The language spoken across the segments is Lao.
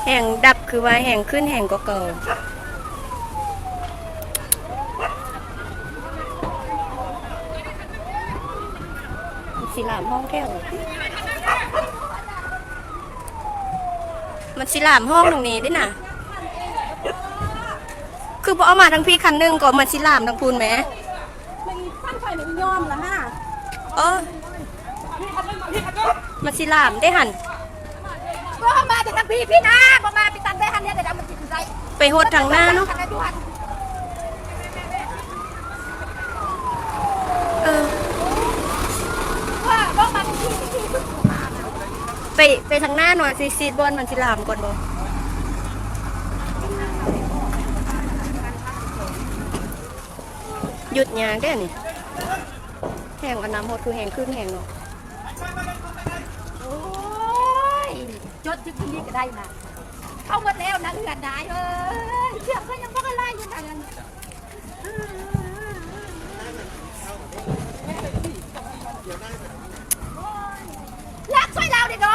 ແຮງດັບ ຄືວ່າແຮງຂຶ້ນແຮງກວ່າເກົ່າ. ມັນຊິລາມຫ້ອງແຖວ ມັນຊິລາມຫ້ອງໜຶ່ງນີ້ເດ້ນະ. ຄືບໍ່ເອົາມາທາງພີ້ຄັນໜຶ່ງ ກໍມັນຊິລາມທາງພຸ້ນແໝ. ມັນຕັ້ງໄຟ ມັນຍອມລະຫາ. ເອີ ມັນຊິລາມເດ້ຫັ້ນ. ກໍເອົາມາແຕ່ທາງພີ້ ພີ້ນະ ບໍ່ມາໄປຕັນໄດ້ຫັ້ນ ແລ້ວແຕ່ມັນຊິໄດ້ ໄປຮອດທາງໜ້າເນາະ. ເອີ ວ່າບໍ່ມາທາງພີ້ ໄປ ໄປທາງໜ້າເນາະ ຊິ ຊິບ່ອນມັນຊິລາມກ່ອນບໍ່. ຢຸດຍາກເດ້ນີ້ ແຮງອັນນຳຮອດ ຄືແຮງຂຶ້ນແຮງເນາະ. ໂອ້ຍ ຈົດຢູ່ທີ່ນີ້ກໍໄດ້ນະ ເຂົ້າໝົດແລ້ວນະເຮືອນນາຍເອີຍ ເຄື່ອງເພິ່ນຍັງບໍ່ທັນໄລ່ຢູ່ນະ. ລັກຊ່ອຍລາວເດ້ໂດ.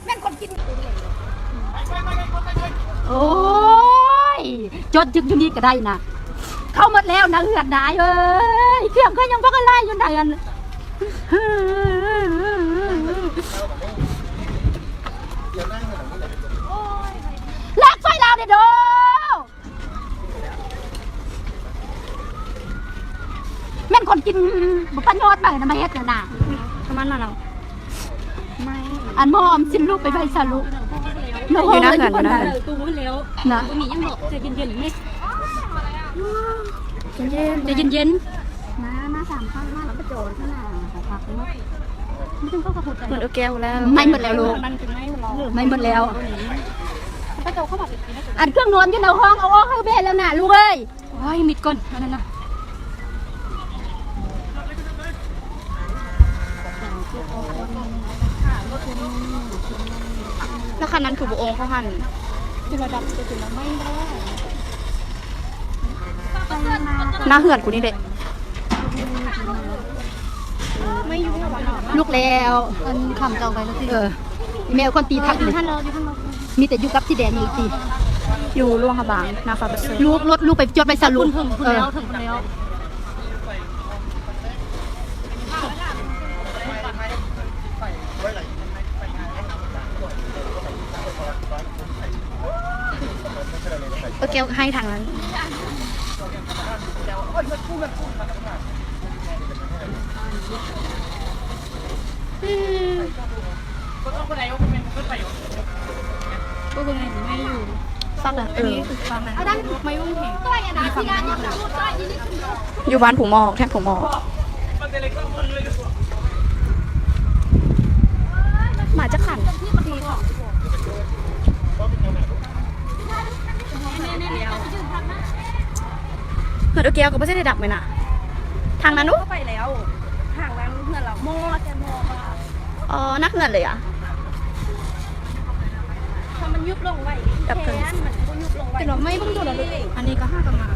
ແມ່ນຄົນກິນ ໂອ້ຍ ຈົດຍຶກຢູ່ນີ້ກໍໄດ້ນະ ເຂົ້າໝົດແລ້ວນະເຮືອນນາຍເອີຍ ເຄື່ອງຂ້ອຍຍັງບໍ່ທັນໄລ່ຢູ່ໃນອັນ ລັກຊ່ອຍລາວແດ່ເດີ. ແມ່ນຄົນກິນບໍ່ປະໂຫຍດໄປນຳມາເຮັດນະ ປະມານນັ້ນແຫຼະ. ອັນໝໍ້ອຳຊິນລູກໄປໄວ້ຊະລູກ ຢູ່ໜ້າເຮືອນ ຢູ່ໜ້າເຮືອນ ນະ ບໍ່ມີຫຍັງດອກ ໃຈເຢັນໆ ໃຈເຢັນໆ ມາ ມາສາມຄົນ ມາແລ້ວໄປຈອດຂ້າງໜ້າຫໍພັກເນາະ. ໝົດແກ້ວແລ້ວ ໄມ້ໝົດແລ້ວລູກ ໄມ້ໝົດແລ້ວ. ອັນເຄື່ອງນອນຢູ່ໃນຫ້ອງ ເອົາອອກໃຫ້ແມ່ແລ້ວນະລູກເອີຍ. ໂອ້ຍ ມິດກ່ອນ ອັນນັ້ນນະ ແລ້ວຄັນນັ້ນຄືບໍ່ໂອງເຂົາຫັ້ນ ຄືລະດັບຈະເປັນໄມ້ບໍ່ ໜ້າເຮືອນກູນີ້ເດ້. ລູກແລ້ວ ອັນຄຳເຈົ້າໄປແລ້ວຕິ ເອີ ແມ່ຄົນຕີທັກ ຢູ່ຫັ້ນເນາະ ຢູ່ຫັ້ນເນາະ. ມີແຕ່ຢູ່ກັບສີແດງນີ້ຕິ ຢູ່ຫຼວງພະບາງ ນາຟ້າປະເສີດ. ລູກລົດລູກໄປຈອດໄວ້ຊະລູກ ເອີ ເຖິງພຸ້ນແລ້ວ. ໂອເຄ ໃຫ້ທາງນັ້ນ ອືມ ບໍ່ເບິ່ງໃນ ໃນຢູ່ ຟັງນະ ເອີ ອັນນີ້ຄືຟັງນະ ຢູ່ບ້ານພູໝອກ ແຖບພູໝອກ. ມາຈັກຄັນ? ເຮືອນໂອແກ້ວກໍບໍ່ທັນໄດ້ດັບແມ່ນນະ ທາງນັ້ນ ໄປແລ້ວ ທາງຫຼັງເຮືອນລາວ ໝໍ້ແຕ່ໝໍ້ວ່າ ອໍ ໜ້າເຮືອນເລີຍອະ. ຖ້າມັນຍຸບລົງໄວ ດັບເຄື່ອງ ແຂນມັນບໍ່ຍຸບລົງໄວ ເປັນວ່າໄມ້ເບິ່ງໂດນ ອັນນີ້ກໍຫາກະມາ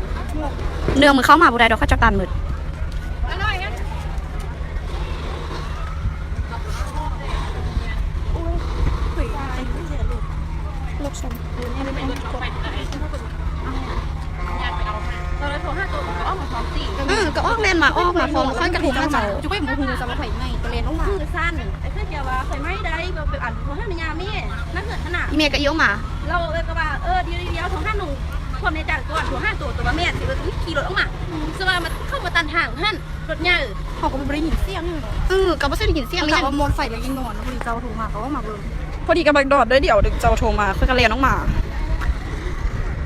ເນື່ອງມື້ເຂົ້າມາບໍ່ໄດ້ດອກ ເຂົາເຈົ້າຕັນໝົດ. ເອີ ກໍອອກແລ່ນມາ ອອກມາພ້ອມ ຂ້ອຍກະໂທຫາເຈົ້າ ຈຸກໄປບໍ່ຮູ້ຈະວ່າໃຜໄໝ ກະແລ່ນອອກມາ ຄືຊັ້ນ ໄອ້ເພິ່ນກະວ່າຂ້ອຍໄໝໄດ້ ແບບ ອັນ ໂທຫາແມ່ຍ່າແມ່ ນຳເຮືອນຫັ້ນນະ ແມ່ກະອີອອກມາ ລາວເອີ ກະວ່າ ເອີ ດຽວໆ ໂທຫາໜູ ຄວາມໃນໃຈ ໂທຫາໂຕ ໂຕວ່າແມ່ນ ຊິເອີ ມີຂີ່ລົດອອກມາ ສະວ່າມັນເຂົ້າມາຕັນທາງຫັ້ນ ລົດໃຫຍ່ ເຮົາກໍບໍ່ໄດ້ຍິນສຽງຫຍັງດອກ ເອີ ກໍບໍ່ໄດ້ຍິນສຽງ ກະວ່າໝົດໄຟແລ້ວຍັງນອນ ພໍດີເຈົ້າໂທມາ ເຂົາກໍມາເບິ່ງ ພໍດີກະບັກດອດເດີດຽວ ເຈົ້າໂທມາ ຂ້ອຍກະແລ່ນອອກມາ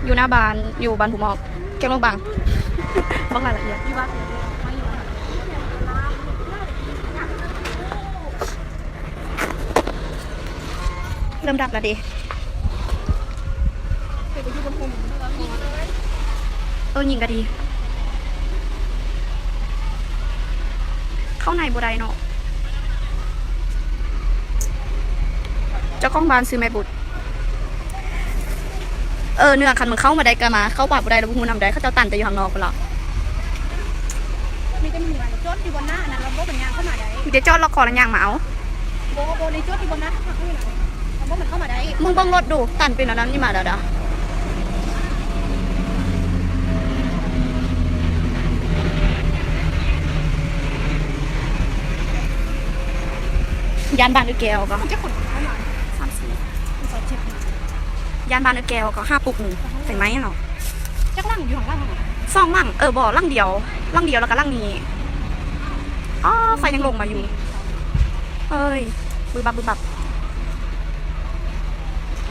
ຢູ່ໜ້າບ້ານ ຢູ່ບ້ານພູໝອກ ແຂວງຫຼວງພະບາງ ບອກລາຍລະອຽດ ເລີ່ມດັບລະເດ. ເອີ ຍິງກະດີ ເຂົ້າໃນບໍ່ໄດ້ເນາະ ເຈົ້າຂອງບ້ານຊື່ແມ່ບຸດ. ເອີ ເນືອ ຄັນມັນເຂົ້າມາໄດ້ກະມາ ເຂົ້າມາບໍ່ໄດ້ລະບໍ່ຮູ້ນຳໃດ ເຂົາເຈົ້າຕັນແຕ່ຢູ່ຂ້າງນອກພຸ້ນລະ ມີແຕ່ມີຈອດຢູ່ບ່ອນໜ້ານັ້ນລະ ບໍ່ເປັນຫຍັງ ເຂົ້າມາໄດ້ ມີແຕ່ຈອດລອກຄໍລະຍ່າງມາເອົາ. ບໍ່ ບໍ່ ໃນຈຸດທີ່ບໍ່ນັດ ເຂົາບໍ່ມັນເຂົ້າມາໄດ້. ມຶງເບິ່ງລົດດູ ຕັນເປັນອັນນັ້ນນີ້ມາແລ້ວດາ. ຢ້ານບ້ານເອື້ອຍແກ້ວກໍ ມັນຈະຂົນເຂົ້າມາ ສາມສີ່ ມັນຊອຍເຈັບ ຢ້ານບ້ານເອື້ອຍແກ້ວກໍຫ້າປຸກໜຶ່ງ ໄຟໄໝ້ເນາະ. ຈັກຫຼັງຢູ່ຂ້າງຫຼັງຫັ້ນນະ? ສອງຫຼັງ ເອີ ບໍ່ ຫຼັງດຽວ ຫຼັງດຽວແລ້ວກໍຫຼັງນີ້. ອໍ ໄຟຍັງລົງມາຢູ່. ເອີຍ ບຶບບັບບຶບບັບ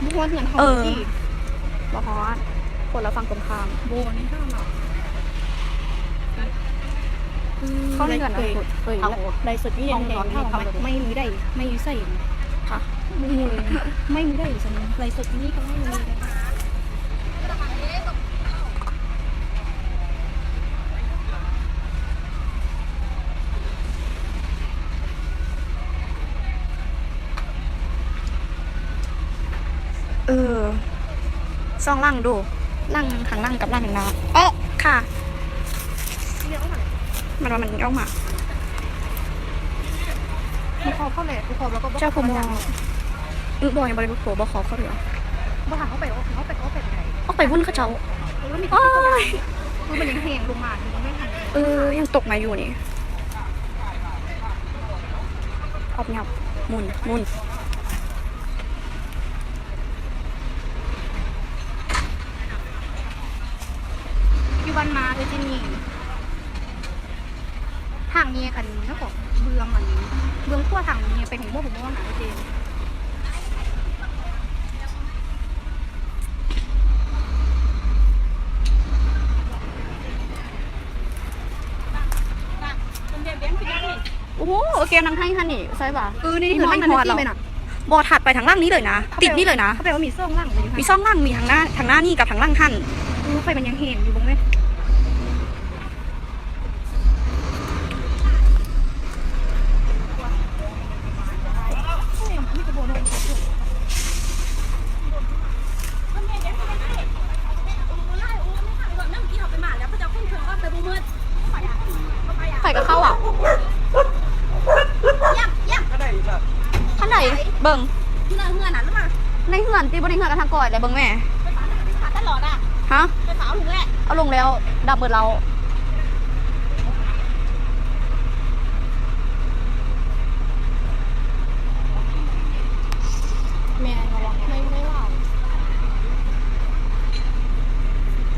ບໍ່ຮອດເຮືອນເຮົາ ເອີ ອີກ ບໍ່ຮອດ ຄົນລະຝັ່ງຕົງຂ້າມ. ບໍ່ ໃນເຮືອນເຮົາ ເຂົ້າໃນເຮືອນນະ. ເຄີຍ ເຄີຍໄລຟ໌ສົດນີ້ ຫ້ອງນອນເຮົາ ໄມ້ ໄມ້ມື້ໃດ ໄມ້ຢູ່ໃສ? ຮະ ບໍ່ຮູ້ເລີຍ ໄມ້ມື້ໃດຊັ້ນ ໄລຟ໌ສົດນີ້ກໍໄມ້ມື້ໃດ. ເອີ ສອງຫຼັງດູ ຫຼັງຂ້າງຫຼັງກັບຫຼັງໜ້າ. ເອີ ຄ່ະ ມັນວ່າມັນອອກມາ ມັນຂໍເຂົ້າແຫຼະ ບໍ່ຂໍແລ້ວກໍບໍ່ ເຈົ້າຜູ້ໝໍ. ອື ບໍ່ ຍັງບໍ່ໄດ້ ບໍ່ຂໍ ບໍ່ຂໍເຂົ້າເທື່ອ. ບໍ່ ຫາເຮົາໄປ ເຮົາໄປ ເຮົາໄປບໍ່ໄດ້ ອອກໄປວຸ້ນເຂົາເຈົ້າ. ໂອ້ຍ ເອີ ມັນຍັງແຮງລົງມາຢູ່ ເອີ ຍັງຕົກມາຢູ່ນີ້. ອອບຫຍັບ ໝຸນ ໝຸນ. ຢູ່ບ້ານມາເອີຍ ເຈນນີ້ ທາງແຍກອັນນັ້ນກໍ ເບື້ອງອັນ ເບື້ອງຂວາທາງແຍກໄປຫູໝໍຜູ້ໝໍນະ ເອີຍ ເຈນ. ໂອ້ໂຫ ເອີຍແກ້ວ ນັ່ງໃຫ້ຫັ້ນນີ້ ໃຊ່ປະ? ເອີ ນີ້ ນີ້ ເຮືອນ ເຮືອນ ເຮືອນ ຫັ້ນ ຫັ້ນ ຫັ້ນ ຫັ້ນ ຫັ້ນ ຫັ້ນ ຫັ້ນ ຫັ້ນ ຫັ້ນ ຫັ້ນ ຫັ້ນ. ບໍ່ ຖັດໄປທາງຫຼັງນີ້ເລີຍນະ ຕິດນີ້ເລີຍນະ. ເຂົາແປວ່າມີສອງຫຼັງເລີຍ ມີສອງຫຼັງ ມີທາງໜ້າ ທາງໜ້ານີ້ກັບທາງຫຼັງຫັ້ນ. ເອີ ໄຟມັນຍັງແຮງຢູ່ ເບິ່ງເດ້. ຂ້ອຍກໍເຂົ້າອ່ະ. ຄັນໃດ? ເບິ່ງ ຢູ່ໃນເຮືອນນັ້ນ ໃນເຮືອນຕິ ບໍ່ໄດ້ເຮືອນກັບທາງກ້ອຍແຫຼະ ເບິ່ງແມ່. ຮະ? ເອົາລົງແລ້ວ ດັບເບິດແລ້ວ. ແມ່ນບໍ່ວະ? ໄມ່ ໄມ່ວ່າ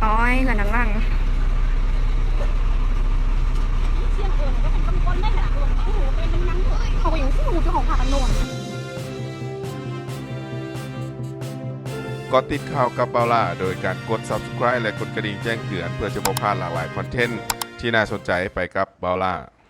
ໂອ້ຍ ເຮືອນຫຼັງໆ ເຂົາກໍຍັງຊິຮູ້ເຈົ້າຂອງພາກັນໂນນ. ເກາະຕິດຂ່າວກັບບ່າວຫຼ້າ ໂດຍການກົດ Subscribe ແລະ ກົດກະດິ່ງແຈ້ງເຕືອນ ເພື່ອຈະບໍ່ພາດຫຼາກຫຼາຍຄອນເທັນທີ່ໜ້າສົນໃຈໄປກັບບ່າວຫຼ້າ.